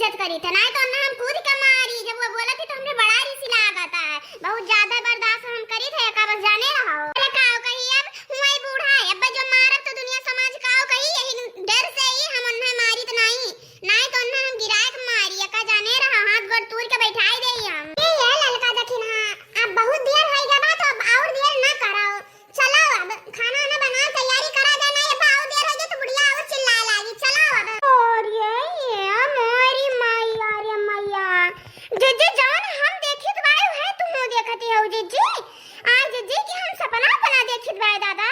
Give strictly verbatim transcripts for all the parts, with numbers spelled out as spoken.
करी थे, नाहीं तो ना हम कूद के मारी, जब वो बोलत ही तो हमरे बड़ा रिस लागत है, बहुत ज्यादा बर्दाश्त हम करी थे का, बस जाने रहो। अरे का कही अब, हुआई बूढ़ा है, अब जो मारब तो दुनिया समाज का कही, यही डर से ही हम उन्हें मारी तो नाहीं, नाहीं तो उन्हें हम गिराए के मारी, का जाने रहा, हाथ गोड़ तूर के बैठाई दे हम। ये, ये ललका दखिनहा, अब बहुत देर होई गवा, तो अब और देर ना करो। चलो अब खाना वाना बनाओ, तैयारी करा जाए, नाहीं अब और देर होई तो बुढ़िया और चिल्लाए लागी। चलो अब। और ये, ये मोरी मैया रे मैया, जिज्जी जौन हम देखित बाए है तुहू देखती हो जिज्जी। आ जिज्जी कि हम सपना अपना देखित बाए दादा।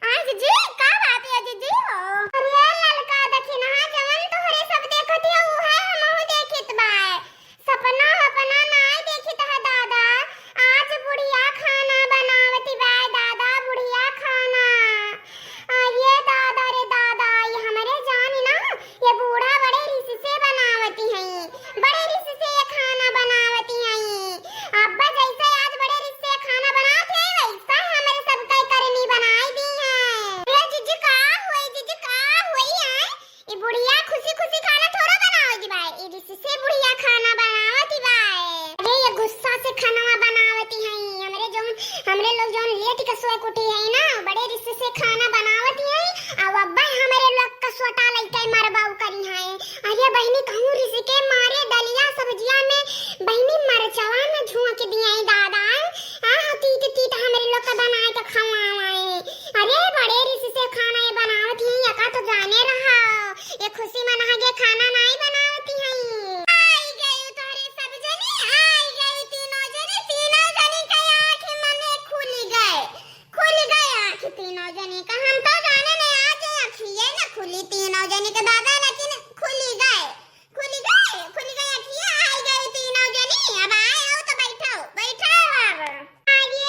आ जिज्जी का बात है जिज्जी हो? अरे ललका दखिनहा जवन तोहरे सब देखती हो उहे हमहू देखित बाए। सपना अपना नाई देखित है दादा, आज बुढ़िया खाना बनावती बाय दादा, बुढ़िया खाना। अरे दादा रे दादा, ये हमरे जानी ना, ये बूढ़ा बड़े रिस से बनावती हैं, बड़े रिस से ये खाना बनावती हैं। अब्बा जैसे आज बड़े रिस से खाना बनावत है, वैसा ही हमरे सबका करनी बनाई दी है। ये जिज्जी का हुई, जिज्जी का हुई है? ई बुढ़िया खुशी खुशी खाना थोड़ो बनावती बाय, ई रिस से बुढ़िया खाना बनावती बाय। अरे ये गुस्सा से खानवा बनावती हैं, हमरे जौन, हमरे लोग जौन लेट के सोए के उठी हैं ना, बड़े रिस से खाना बनावती हैं। अब अब्बा हमरे लोग का सोटा लइके मरबाऊ करी हैं। अरे बहिनी कहूँ रिस के मारे दलिया सब्जिया में बहिनी मरचवा में झोंक दिए दादा। आह तीत तीत हमरे लोग का बनाए के खवावाए। अरे बड़े रिस से खाना ये बनावत ही, यका तो जाने रहा। ये खुशी मना के खाना नाई बनावती हैं। आई गई तोहरे सब जनी, आई गई तीनों जनी, तीनों जनी के आँख मने खुली गए, खुली गए आँख तीनों जनी का। हम तो जाने नहीं आज आँखिए न खुली तीनों जनी के दादा, लेकिन खुली गए, खुली गए, खुली गए आँखिए। आई गई तीनों जनी, अब आए हो तो बैठो, बैठो अब। अरे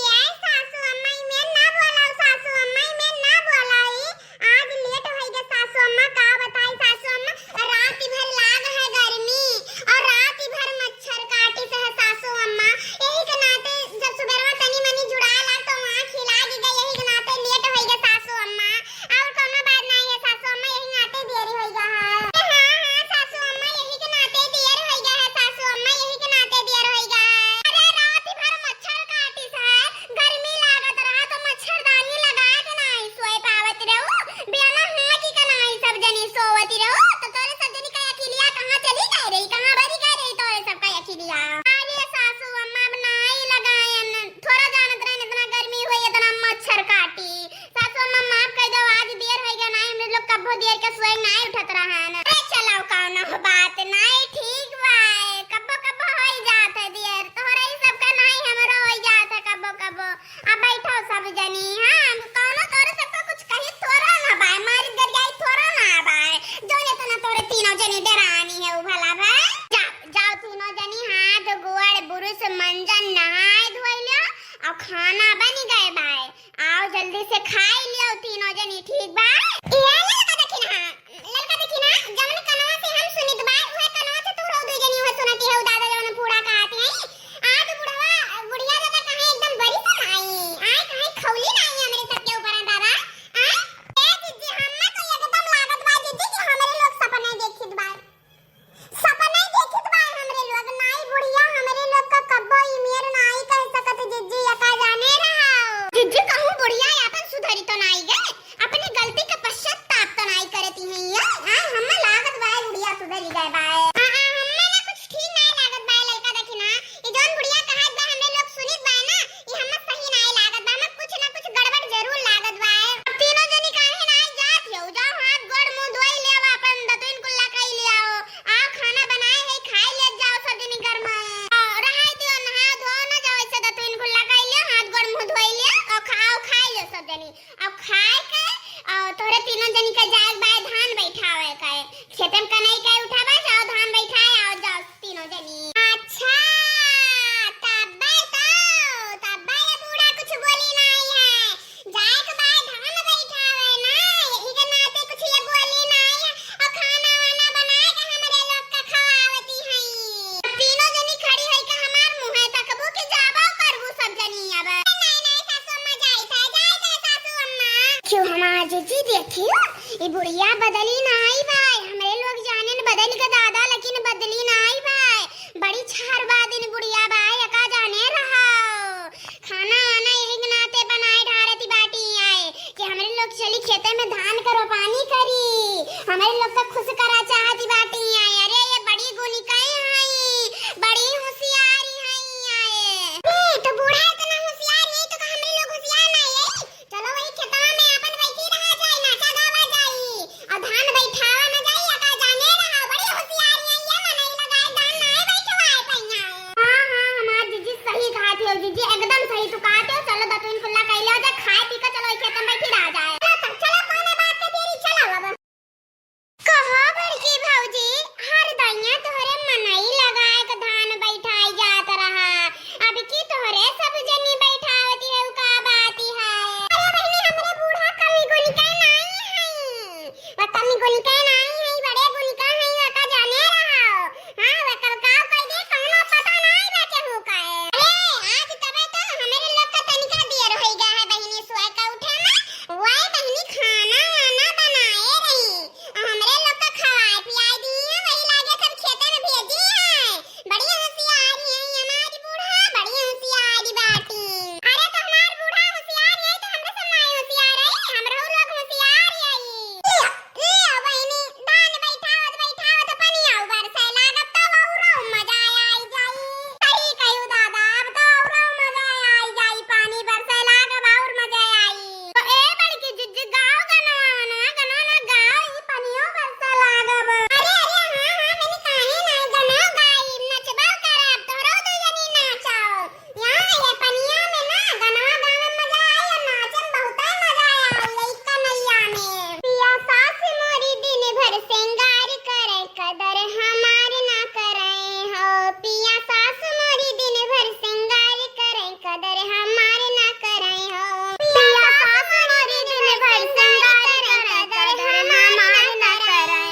ये सासू अम्मा, ई में ना बोलाओ, सासू अम्मा, ई में ना बोलाओ, ई आज लेट होई गए सासू अम्मा, का बताई सासू अम्मा, रात भर लाग है गर्मी और रात भर मच्छर काटिस है सासू अम्मा, यही के नाते जब सुबेरवा तनी मनी जुड़ा लाग तो वहाँ खिला दी गई, यही के नाते लेट होई गए सासू अम्मा। और कौनो बात नाई है सासू अम्मा, यही नाते देरी होई गए है। हाँ, हाँ, सासू अम्मा, यही के नाते देर होई गए है सासू अम्मा, यही के नाते देर होई गए है। अरे रात भर मच्छर काटिस है, गर्मी लागत रहा तो मच्छरदानी लगा के नाई सोए पावत रहू, बिना हाथी का नाई सब जनी सोवत रहू, तो तोरे सब जनी का अखिलिया कहाँ चली गए रही, कहाँ बरी गए रही तोरे सब का अखिलिया? अरे सासू अम्मा अब नाई लगायन, थोड़ा जानत रहन इतना गर्मी हुई, इतना मच्छर काटी। सासू अम्मा माफ कर दो, आज देर होई गया, नाई हमरे लोग कब्बो देर के सोए नाई उठत रहन। अरे चलो कौनो बात नाई, ठीक बाय, कब्बो कब्बो होई जात है देर, तोहरा ही सबका नाई हमरो होई जात है कब्बो कब्बो। अब बैठो सब जनी, हाँ, हम कौनो तोरे सबका कुछ कही थोड़ा ना बाय, मारी गरियाई थोड़ा ना बाय, जो इतना तोरे तीनों जनी डरानी है उ भला भाई। जाओ, जाओ तीनों जनी हाथ गोड़ बुरुस मंजन नहाए धोए लियो और खाना बनी गए बाय। आओ जल्दी से खाई लियो तीनों जनी, ठीक बा? ए ललका देखी ना, ललका देखी ना, जवन कनवा से हम सुनित बा, उहे कनवा से तू रहो दुई जनी उहे सुनती है, दादा जवन बूढ़ा कहत है। आज बुढ़वा, बुढ़िया दादा कहे एकदम बरी से आई, आए कहे खौली ना आई हमरे सबके ऊपर दादा। आए, ए जिज्जी, हम्मा तो एकदम लागत बा जिज्जी कि हमरे लोग सपना देखित बा। सपना देखित बाय हमरे लोग, नाई बुढ़िया हमरे लोग का कब्बो ई मेर नाई कह सकत जिज्जी, यका जाने रहा। जिज्जी कहूँ बुढ़िया आपन सुधरी तो नाई गए, अपनी गलती का पश्चाताप तो नाई करती हैं ये। हाँ, हम्मा लागत बाय बुढ़िया सुधरी गए बाय। आ, आ, हम्मा ना कुछ ठीक नाई लागत बाय ललका देखी ना, ई जौन बुढ़िया कहत बा हमरे लोग सुनित बाय ना, ई हम्मा सही नाई लागत बा, हम्मा कुछ ना कुछ गड़बड़ जरूर लागत बाय। अब तीनों जनी काहे नाई जात हो, जाओ हाथ गोड़ मुँह धोई ले, अपन दतुइन कुल्ला कई ले आओ। आओ, खाना बनाए है, खाई ले जाओ सब जनी गरमाए। आओ, रहाई दियो, नहाओ धोओ ना जाओ, ऐसे दतुइन कुल्ला कई ले, हाथ गोड़ मुँह धोई ले, और खाओ, खाई ले सब जनी। अब खाए के, और तोरे तीनों जनी के जाए के बाय धान बैठावे के। खेते में कनई के उठावे, जाओ धान बैठाए, आओ जाओ तीनों जनी। अच्छा, तब्बे तो, तब्बे ये बूढ़ा कुछ बोली नहीं है। जाए के बाद धान बैठावे ना, यही के नाते कुछ ये बोली नाई है। और खाना वाना बनाए के हमरे लोग का खवावती हई। तीनों जनी खड़ी होई के हमार मुँहे तकबू कि जाबो करबू सब जनी अब। नहीं, नहीं, सासू अम्मा जाइत है, जाइत है सासू अम्मा। क्यों हमार जिज्जी देखियो, ई बुढ़िया बदली नाई बाय। हमरे लोग जाने न बदल के दादा, लेकिन बदली नाई बाय, बड़ी छार बा दिन बुढ़िया बाय, एका जाने रहो। खाना वाना यही के नाते बनाए ढारती बाटी आए कि हमरे लोग चली खेते में धान का रोपानी करी, हमरे लोग का खुश करा चाहती बाटी आए। अरे ये बड़ी गुनिकाई हई, बड़ी होशियारी हई आए। ए, तो बूढ़ा इतना होशियार है तो का हमरे लोग होशियार ना है? चलो वही खेतवा में अपन बैठी रहा जाई, नाचा गावा जाई, और धान बैठावा न जाई, एका जाने रहा, बड़ी होशियारी है ये मनई लगाए, धान नाय बैठवाए पैया है। हाँ, हाँ, हमार जीजी सही कहत हो, जीजी एकदम सही तू कहत हो। चलो दतुइन कुल्ला कैले हो जाए, खाए पी के चलो वही खेत में बैठी रहा जाए। चलो तब, चलो कौन बात के देरी, चलो अब। कहो बड़की भौजी, हर दइया तोहरे मनई लगाए के धान बैठाई जात रहा, अब की तोहरे सब जनी बैठावती है, का बात है? अरे बहिनी, हमरे बूढ़ा कमी गुनिका नाई है, वो कमी गुनिका नाई है, बड़े गुनिका है, वो का जाने रहा। हाँ, वो कब का कर दे, कौनो पता नाई बा केहू का है। अरे, आज तबे तो हमरे लोग का तनिका देर होई गया है बहिनी, सोए का उठे में। वाह बहिनी, खाना वाना बनाए रही, हमरे लोग का खवाए पियाए दी है, वही लागे सब खेते में भेजी है। बड़ी होशियारी है हमारी बूढ़ा, बड़ी होशियारी बाटी। अरे तो हमार बूढ़ा होशियार है तो हमरे सब नाई होशियार है, हमरो लोग होशियार है। ले, ले बहिनी, धान बैठावत बैठावत पनिया बरसे लागत तो औरो मजा आई जाई। सही कहू दादा, अब तो औरो मजा आई जाई, पानी बरसे लागब और मजा आई। तो ए बड़की जिज्जी, गाओ गनवा, गनवा, गनवा ना गाओ, ई पनियो बरसा लागब। अरे, अरे, हाँ, हाँ, मैंने काहे ना गनवा गाई, नचबो करब, तोहरो दू जनी नाचो। यहाँ ये पनिया में ना गनवा गावे में मजा आई और नाचे में बहुते मजा आई, यही कनैया में। पिया सास मोरी दिन भर सिंगार करे, कदर हमार ना करे हो। पिया सास मोरी दिन भर सिंगार करे, कदर हमार ना करे हो। पिया सास मोरी दिन भर सिंगार करे, कदर हमार ना करे।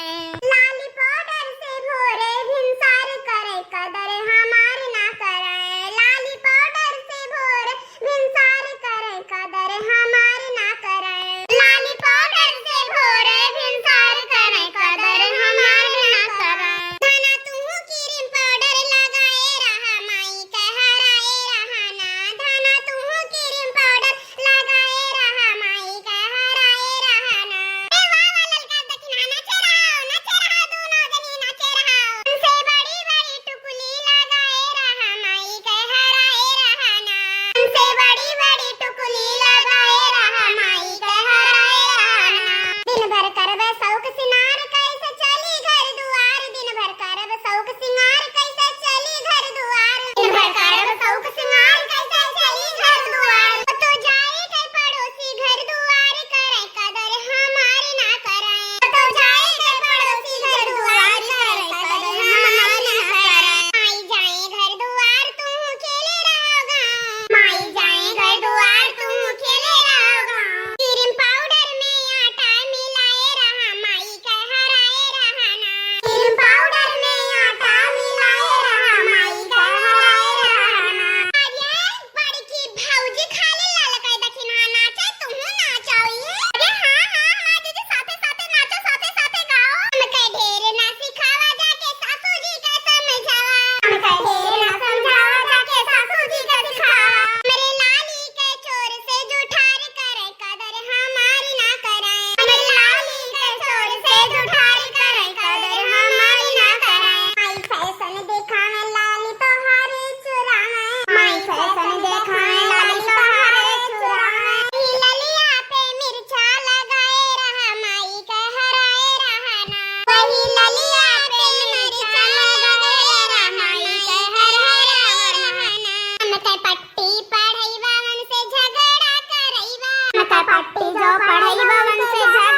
लाली पाउडर से भोरे भिनसार करे, कदर हमार ना करे। लाली पाउडर से भोरे भिनसार करे, कदर हमार ना करे। लाली पाउडर से भोरे भिनसार करे, कदर हमार ना करे। धाना तू क्रीम पाउडर लगाए रहा, माई के हराए रहा ना। धाना तू क्रीम पाउडर लगाए रहा, माई के हराए रहा ना। ए वाह वाह ललका दखिना, नाचे रहा, नाचे रहा, दोनों जनी नाचे रहा। हमसे बड़ी बड़ी टुकुली लगाए रहा, माई के हराए रहा ना। हमसे बड़ी बड़ी टुकुली लगाए रहा, माई के हराए रहा ना। दिन भर करबे शौक सिंगार, कैसे चली घर दुआर। दिन भर करब शौक सिंगार, कैसे चली घर दुआर। दिन भर करब शौक सिंगार, कैसे चली घर दुआर। तो जाए के पड़ोसी घर दुआर करे, कदर हमार ना करे। तो जाए के पड़ोसी घर दुआर करे, कदर हमार ना करे। आई जाए घर दुआर तू खेले रहो गाँव। माई जाए घर दुआर तू खेले रहो गाँव। क्रीम पाउडर में आटा मिलाए रहा, माई के हराए रहा ना। क्रीम पाउडर में आटा मिलाए रहा, माई के हराए रहा ना। अरे बड़की भौजी खाली ललका दखिना नाचे, तुहू नाचो ये। अरे हाँ, हाँ, हमार जीजी साथे साथे नाचो, साथे साथे गाओ। हमके ढेर ना सिखावा, जाके सासू जी के समझावा। हमके ढेर ना समझावा, जाके सासू जी के सिखावा। हमरे लाली के चोर से जुठार करे, कदर हमार ना करे। हमरे लाली के चोर से जुठार करे, कदर हमार ना करे। माई फैशन देखावे, लाली तोहारे चुरावे। माई फैशन देखावे, लाली तोहारे चुरावे। ललिया पे मिर्चा लगाए रहा, माई के हराए रहा ना। वही ललिया पे मिर्चा लगाए रहा, माई के हराए रहा ना। हमके पट्टी पढ़ैबा, उनसे झगड़ा करैबा। हमके पट्टी जो पढ़ैबा, उनसे झगड़ा